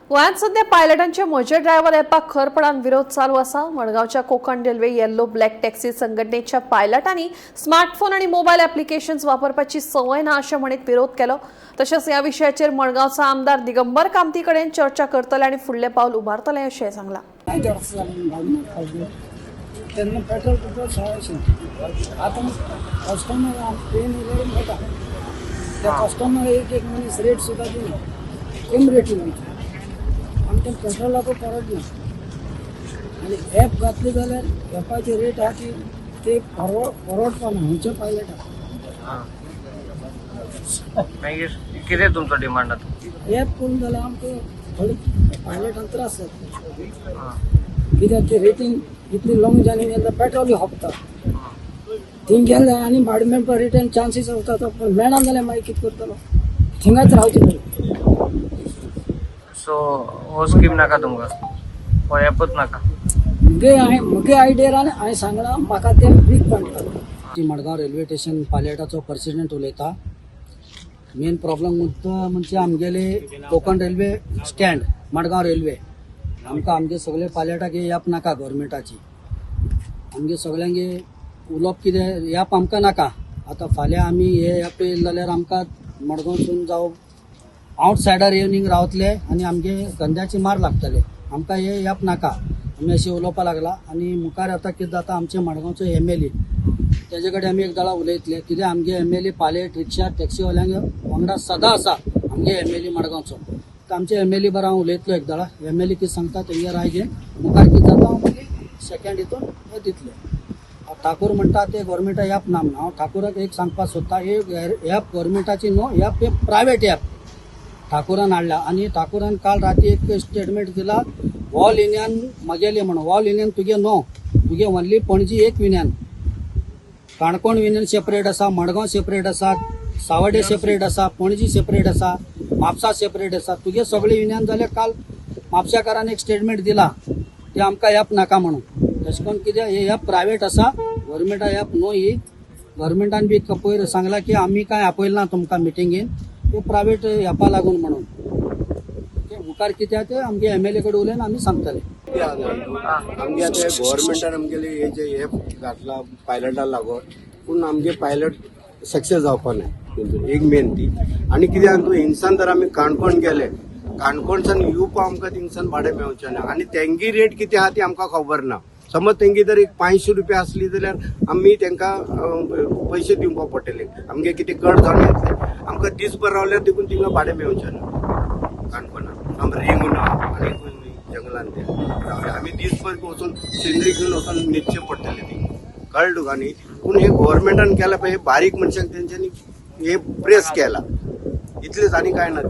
गोंयांत सध्या पायलटांच्या म्हजे ड्रायव्हर ॲपाक खरपणान विरोध चालू आसा. मडगांवच्या Konkan railway yellow black taxi संघटनेच्या पायलटांनी स्मार्टफोन आणि मोबायल ॲप्लिकेशन्स वापरपाची संवय ना अशें म्हणीत विरोध केलो. तशेंच ह्या विशयाचेर मडगांवचो आमदार दिगंबर कामती कडेन चर्चा करतले आनी फुडलें पावल उबारतले अशें सांगलां. काय जास्त झालं भावना खाजगी त्यांना पेट्रोल पेट्रोल सवायशे. आता कस्टमर ट्रेन येयल्यार मेळटा त्या कस्टमर एक एक मनीस रेट सुद्दां दिना, कमी रेटीन वयता. आमकां पेट्रोलाको परवडना आनी एप घातली जाल्यार एपाची रेट आहा ती ते परवडपा ना खंयच्या पायलटाक. मागीर कितें तुमचो डिमांड आतां? एप करून जाल्यार आमकां थोडे पायलटांक त्रास जाता, कित्याक ते रेटींग इतली लॉंग जर्नी गेल्यार पेट्रोलूय सोंपता. थिंग गेले आनी भाडें मेळपा रिटर्न चान्सीस आसता तो, पूण मेळना जाल्यार मागीर कितें करतलो? थिंगाच रावचें पडलें. सो हो स्कीम नाका तुमकां, हो ॲपच नाका? मुगे हांवें मुगे आयडियार आनी हांवें सांगलां, म्हाका तें वीक पॉयंट लागता. मडगांव रेल्वे स्टेशन पायलटाचो प्रेसिडेंट उलयता. मेन प्रॉब्लम मुद्दो म्हणजे आमगेले Konkan railway stand, Madgaon railway. आमकां आमगे सगळे पायलटाक हे ॲप नाका गव्हर्मेंटाची. आमगे सगळ्यांगे उलोवप कितें, ॲप आमकां नाका. आतां फाल्यां आमी हे ॲप येयले जाल्यार आमकां मडगांवसून जावं आवट सायडार येवन हिंग रावतले आनी आमगे धंद्याची मार लागतले. आमकां हे ॲप नाका, आमी अशें उलोवपा लागला. आनी मुखार आतां कितें जाता, आमचे मडगांवचो एम एल ए तेजे कडेन आमी एक दळा उलयतले. कितें आमगे एम एल ए पायलट रिक्षा टॅक्सीवाल्यांक वांगडा सदां आसा. आमगे एम एल ए मडगांवचो, तर आमचे एम एल ए बरो हांव उलयतलो एक दळा. एम एल ए कितें सांगता तेंगे राय घेवन मुखार कितें जाता हांव मागीर सेकंड हितून हें दितले. हांव ठाकूर म्हणटा ते गव्हर्मेंटा ॲप ना म्हणून. हांव ठाकूराक एक सांगपाक सोदता, हे ॲप गव्हर्मेंटाची न्हू, ॲप हे प्रायवेट ॲप ठाकूरान हाडला. आनी ठाकूरान काल राती एक स्टेटमेंट दिला, ऑल युनियन मगेले म्हणून. ऑल युनियन तुगे न्हू, तुगे ओनली पणजी एक युनियन. काणकोण युनियन सेपरेट आसा, मडगांव सेपरेट आसा, सावडे सेपरेट आसा, पणजी सेपरेट आसा, म्हापसा सेपरेट आसा. तुगे सगळे युनियन जाल्यार काल म्हापशाकारान एक स्टेटमेंट दिला ते आमकां ॲप नाका म्हणून. तशें करून कितें हे ॲप प्रायवेट आसा, गव्हर्मेंटा ॲप न्हू ही. गव्हर्मेंटान बी पयर सांगला की आमी कांय आपयलें ना तुमकां मिटिंगेन, ते प्रायवेट ॲपा लागून म्हणून. ते मुखार कितें आहा ते आमगे एम एल ए कडेन उलयन आमी सांगतले. आमगे आतां गव्हर्मेंटान आमगेले हे जे एप घातला पायलटा लागून, पूण आमगे पायलट सक्सेस जावपा ना तेंचो एक मेन ती. आनी कितें आहा तूं, हिंगसान जर आमी काणकोण गेले, काणकोणच्यान येवपा आमकां थिंगसान भाडें मेवचें ना. आनी तेंगी रेट कितें आहा ती आमकां खबर ना. समज तेंगी जर एक 500 रुपया आसली जाल्यार आमी तेंकां पयशे दिवपाक पडटले. आमगे कितें कट जावन येतले. आमकां दीसभर रावल्यार देखून थिंगा भाडें मेवचें ना काणकोणान. आम रिंग ना आनी जंगलान ते रावले आमी दीसभर वचून सिनरी घेवन वचून न्हिदचें पडटलें ती, कळ्ळें तुका न्ही? पूण हे गव्हर्मेंटान केलां पळय, हे बारीक मनशांक तेंच्यांनी हे प्रेस केला, इतलेच, आनी कांय ना.